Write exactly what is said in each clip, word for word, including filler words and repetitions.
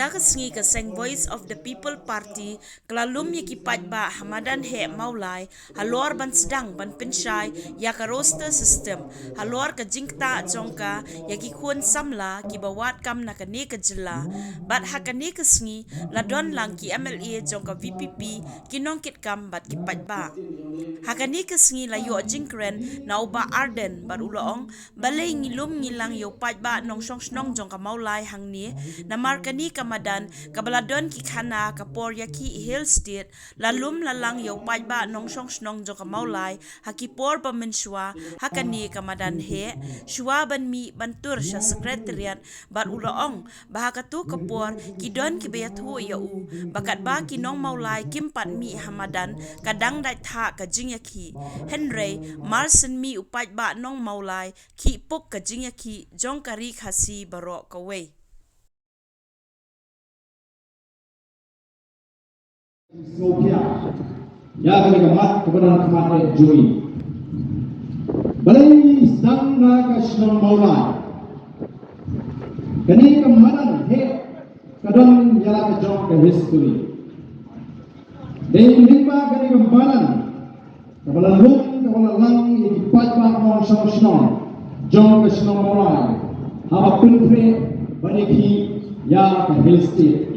Ha ka sngi ka seng Voice of the People Party ka la lum ïa ki paidbah ha madan heh Mawlai halor ban sdang ban pynshai ïa ka roster system halor ka jingktah jong ka ïa ki khun samla kiba wad kam na kane ka jylla. Bad ha kane ka sngi la don lang ki M L A jong ka V P P, ki nongkitkam bad ki paidbah. Ha kane ka sngi la ïoh jingkren na u Bah Ardent bad u la ong, balei ngi lum ngi lang ïa u paidbah nongshong shnong jong ka Mawlai hangne, namar kane ka madan kaba la don ki khana ka por ïakhih Hill State, la lum la lang ïa u paidbah nongshong shnong jong ka Mawlai ha ki por ba mynshuwa ha kane ka madan heh, shuwa ban mih ban tur sha Secretariat. Bad u la ong ba ha katu ka por ki don kiba ïathuh ïa u ba katba ki nong Mawlai kim pat mih ha madan ka dang dait thah ka jingïakhih. Hynrei mar syn mih u paidbah nong Mawlai, khih puk ka jingïakhih jong ka ri Khasi baroh kawei. Sngewthuh ïa kane ka mat kaba nang khmat eh jong ngi. Balei ngi sdang na ka shnong Mawlai? Kane ka madan heh ka don ïa la ka jong ka history. Dei lyngba kane ka madan kaba la lum kaba la lang ïa ki paidbah nongshong shnong jong ka shnong Mawlai haba pynkhreh ban ïakhih ïa ka Hill State.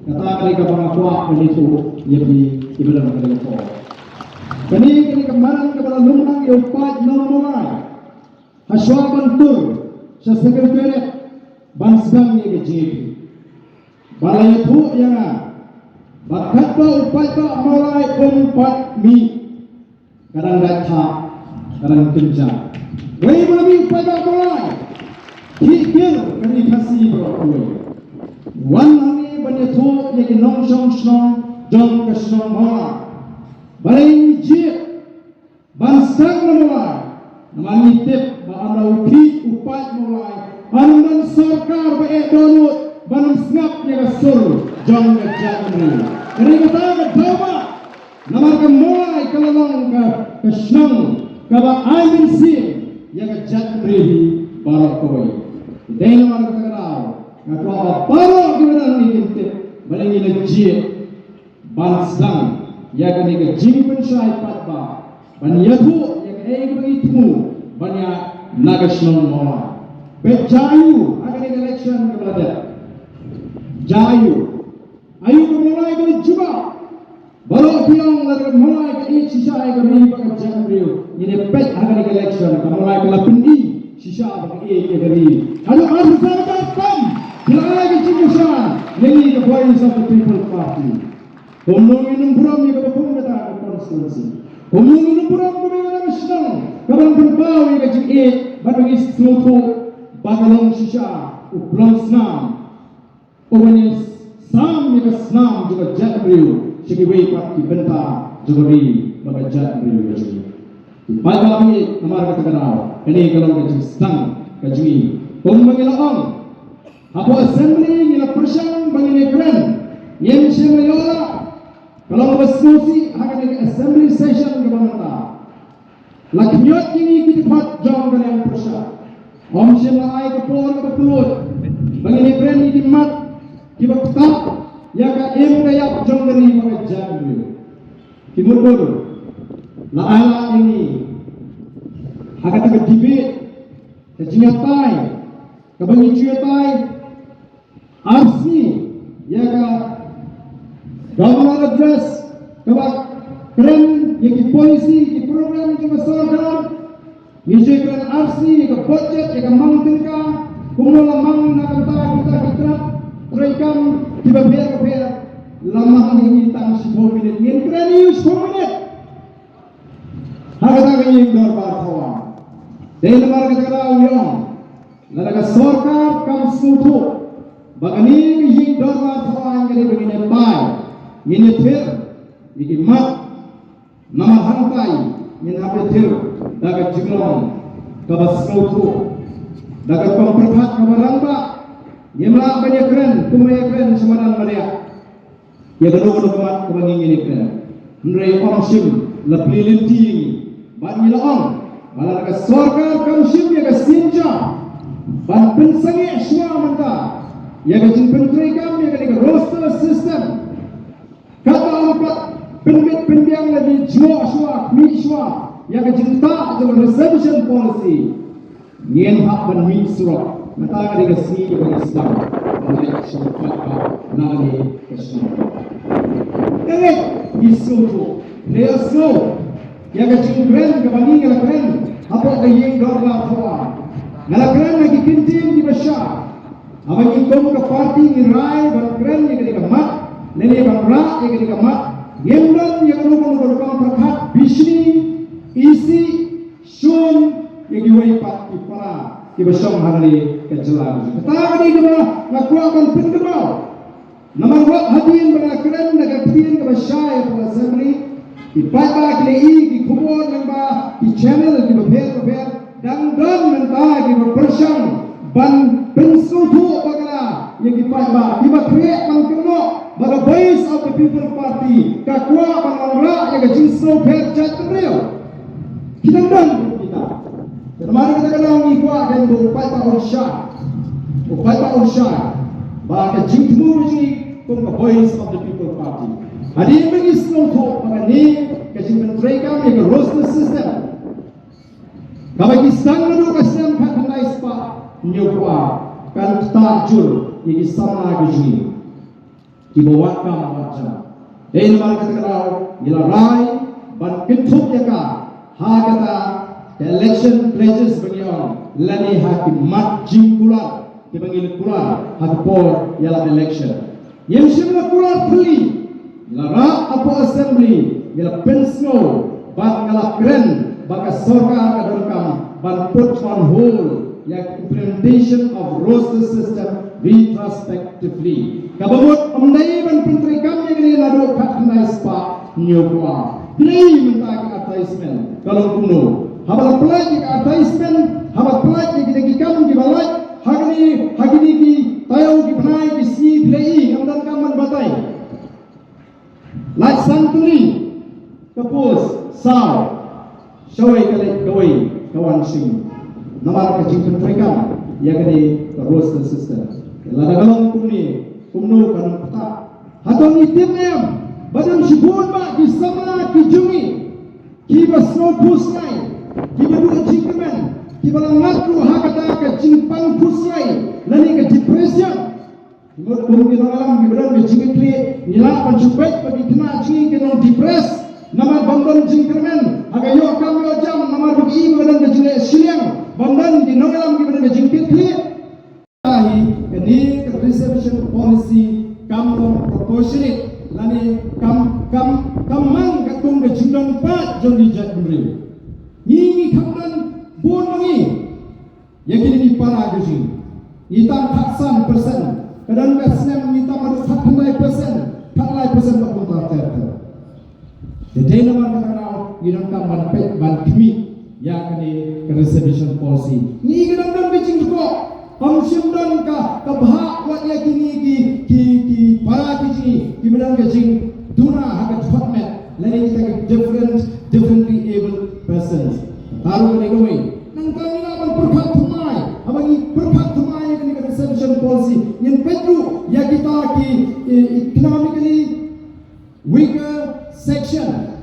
Kata ka dei kaba nga kwah ban ïathuh ïa phi kiba don ha kane ka por. Kane, kane ka madan kaba la lum lang ïa u paid nong Mawlai ha shuwa ban tur sha Secretariat ban sdang ïa ka jingïakhih. Ba la ïathuh ïa nga ba katba u paidbah Mawlai um pat mih, ka dang dait thah, ka dang kynjah. Wei ba la mih u paidbah Mawlai, khih kir ka ri Khasi baroh kawei. Wan hangne ban ïathuh ïa ki nongshong shnong jong ka shnong Mawlai. Balei ngi jied ban sdang na Mawlai? Namar ngi tip ba ynda u khih u paid Mawlai, ym don sorkar ba eh dohnud ban ym sngap ïa ka sur jong ka jaitbynriew. Ka dei kata ka daw ba, namar ka Mawlai ka la long ka, ka shnong kaba ai mynsiem ïa ka jaitbynriew hi baroh kawei. Dei namar kata ka daw nga kwah ba baroh kiba dang ngi kin tip ba ngi la jied ban sdang ïa kane ka jingpynshai paidbah, ban ïathuh ïa kaei kaba ngi thmu ban ïaid na ka shnong Mawlai. Peit jia aiu ha kane ka election kaba la dep. Jia aiu, aiu ka Mawlai ka la jubab. Baroh ki ong lada ka Mawlai ka ïeit shisha ïa ka ri bad ka jaitbynriew, ngin ïa peit ha kane ka election ka Mawlai ka la pyni shisha ba ka ïeit ïa ka ri. Haduh arphew saw tam ki la ai ka jingkyrshan ïa ngi ka Voice of the People Party. Kumno ngin ym burom ïa kaba kum kata ka constituency? Kumno ngin ym burom kumne ïa ka shnong kaba nang pynpaw ïa ka jingïeit bad ba ngi sngewthuh ba ka long shisha u plongsnam uban ïasam ïa ka snam jong ka jaitbynriew sha kiwei pat ki bynta jong ka ri bad ka jaitbynriew ka jong ngi. Ki paidbah, namar kata ka daw kane ka long ka jingsdang ka jong ngi. Kumba ngi la ong, hapoh Assembly ngi la pyrshang ba ngin ïakren, ngim shym la ïoh la. Ka long kaba sngewsih ha kane ka Assembly session kaba mynta, la khñiot ïa ngi ki dkhot jong ka liang pyrshah. Ym shym la ai ka por kaba kylluid ba ngin ïakren ïa ki mat kiba ktah ïa ka im ka ïap jong ka ri bad ka jaitbynriew. Ki mutdur, la ai lad ïa ngi ha kata ka debate, ka jingïatai kaba ngi ju ïatai arsngi ïa ka Governor Address kaba kren ïa ki policy, ki program jong ka sorkar. Ngi ju kren arsngi ïa ka budget, ïa ka mang tyngka, kumno la mang na ka bynta kita ki tnat treikam kiba pher bapher. La mang ïa ngi tang shiphew minit, ngin kren ïa u shiphew minit ha kata ka ïing dorbar thawang. Dei namar kata ka daw ngi ong, lada ka sorkar kam sngewthuh ba kane ka ïing dorbar thawang ka dei ba ngin ïa pai, ngin ïa thir ïa ki mat, namar hangtai ngin hap ïa thir da ka jinglong kaba sngewthuh, da ka rukom pyrkhat kaba rangbah. Ngim lah ban ïakren kumba ïakren sha madan mariah ïa kano kano ka mat kaba ngi ngin ïakren. Hynrei ym shym la plie lynti ïa ngi. Bad ngi la ong ba lada ka sorkar kam shim ïa ka sienjam ban pynsangeh shuwa mynta, ïa ka jingpyntreikam ïa kane ka roster system. Kata ong pat pynbit pynbiang lane jngoh shuwa, khmih shuwa ïa ka jingtah jong ka reservation policy. Ngin hap ban mih surok. Mynta ka dei ka sngi kaba ngi sdang ban leit sha ka na kane ka sngi. Ka ngeit ngi sngewthuh, hynrei ïa sngewthuh ïa ka jingkren kaba ngi nga la kren hapoh ka ïing dorbar thaw. Nga la kren ha ki kyntien kiba shai. Haba ngi kum ka party ngi rai ban kren ïa kane ka mat, lane ban rah ïa kane ka mat, ngim don ïa kano kano ka rukom pyrkhat bishni, isih, shun ïa kiwei pat ki para kiba shong hangne ka jylla. Kata ka dei kaba nga kwah ban pynkynmaw. Namar wat hadien ba nga kren da ka ktien kaba shai hapoh Assembly, ki paidbah ki la ïohi ki khubor lyngba ki channel kiba pher bapher, dang don mynta kiba pyrshang ban pynsngewthuh bakla ïa ki paidbah kiba khreh ban kynnoh ba ka Voice of the People Party ka kwah ban wanrah ïa ka jingsngewpher jaitbynriew. Ki dang don kita. Namar kata ka daw ngi kwah dei ba u paidbah un shai, u paidbah un shai ba ka jingthmu jong ngi kum ka Voice of the People Party. Hadien ba ngi sngewthuh ba kane ka jingpyntreikam ïa ka roster system kaba ki sdang naduh ka snem khatkhyndai spah hynñiewphew ar kan ktah jur ïa ki samla ki jong ngi kiba wad kam wad jam. Dei namar kata ka daw ngi la rai ban kynthup ïa ka ha kata ka election pledges ba ngi ong lane ha ki mat jingkular kiba ngi la kular ha ka por ïalap election. Ngim shym la kular thylli, ngi la rah hapoh Assembly, ngi la pynsngew bad nga la kren ba ka sorkar ka donkam ban put on hold ïa ka implementation of roster system retrospectively. Kaba mut ym dei ban pyntreikam ïa kane naduh khatkhyndai spah hynñiewphew ar. Phi la ïohi mynta ka advertisement ka long kumno? Haba la pynlait ïa ka advertisement, haba pynlait ïa kita ki kam kiba lait ha kine, ha kine ki taïew ki bnai ki sngi, phi la ïohi, ngam donkam ban batai. Lait san tylli ka post, saw, shawei ka leit kawei ka wan shim. Namar ka jingpyntreikam ïa kane ka roster system. Lada ka long kumne, kumno kan ym ktah? Hato ngi tip ne em ba don shibun bah ki samla ki jong ngi kiba sngewphuhsngew, kiba duh jingkmen, kiba la ngat ruh ha kata ka jingpang phuhsngew lane ka depression? Mut kum ki nongïalam kiba don ka jingkitkhlieh, ngi lah ban shu peit ba ki khynnah jong ngi ki long depressed namar bym don jingkyrmen ha ka ïoh kam ïoh jam, namar ba ki ïohi ba don ka jingleh shiliang, bym don ki nongïalam kiba don ka jingkitkhlieh. Hi kane ka reservation policy kam long proportionate lane kam, kam, kam mang katkum ka jingdon pat jong ki jaitbynriew. Ngi, ngi kham don bun ma ngi ïa kine ki para ki jong ngi. Ngi tang khatsan percent, ka don ka snem ngi tang haduh khatkhyndai percent, khatlai percent ba kumta ter ter. Te dei namar kata ka daw ngi donkam ban peit ban khmih ïa kane ka reservation policy. Ngi, ngi dang don ka jingkyrkhu, ym shym don ka, ka bha wat ïa kine ki, ki, ki para ki jong ngi kiba don ka jingduna ha ka jingkyrkhu met lane kita ki different, differently abled persons. Baroh kane kawei. Nangta ngi lah ban pyrkhat thymmai, haba ngi pyrkhat thymmai ïa kane ka reservation policy, ngin peit ruh ïa kita ki, eh, economically weaker section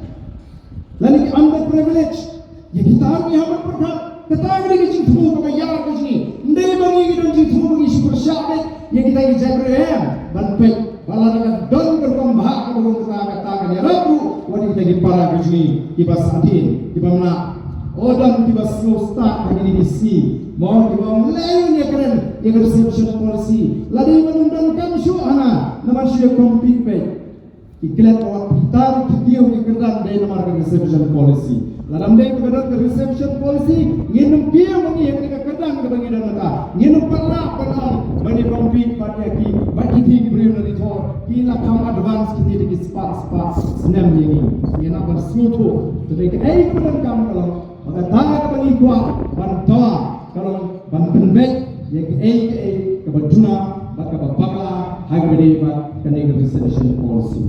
lane ki underprivileged. Ïa kita ruh ngi hap ban pyrkhat. Kata ka dei ka jingthmu kaba ïar ka jong ngi. Ym dei ba ngi ngi don jingthmu ba ngi shu pyrshah beit ïa kita ki jaitbynriew, ban peit ba lada ka don ka rukom bha kaba kum kata, kata kan ïarap ruh wat ïa kita ki para ki jong ngi kiba sahdien, kiba mlak. O don kiba sngewstad ha kine ki sngi, mo, kiba ong lei ïa kren ïa ka reservation policy. Lada ïa ban ym donkam shuh hana, namar shu ïa compete beit. Ki klet ba wat pynhiar ki kiew ki kyrdan dei namar ka reservation policy. Lada ym dei ba ka don ka reservation policy, ngin ym kiew ma ngi ha kane ka kyrdan kaba ngi don mynta. Ngin ym pat lah ban ong ban ïa compete bad ïa ki, bad kiti ki briew na Ri Thor ki la kham advance kiti da ki spah spah snem ïa ngi. Ngin ym ban sngewthuh. Te dei kaei kaba donkam ka long ba kata kaba ngi kwah ban dawa ka long ban pynbeit ïa kaei kaei kaba duna bad kaba bakla ha kaba dei bad kane ka reservation policy.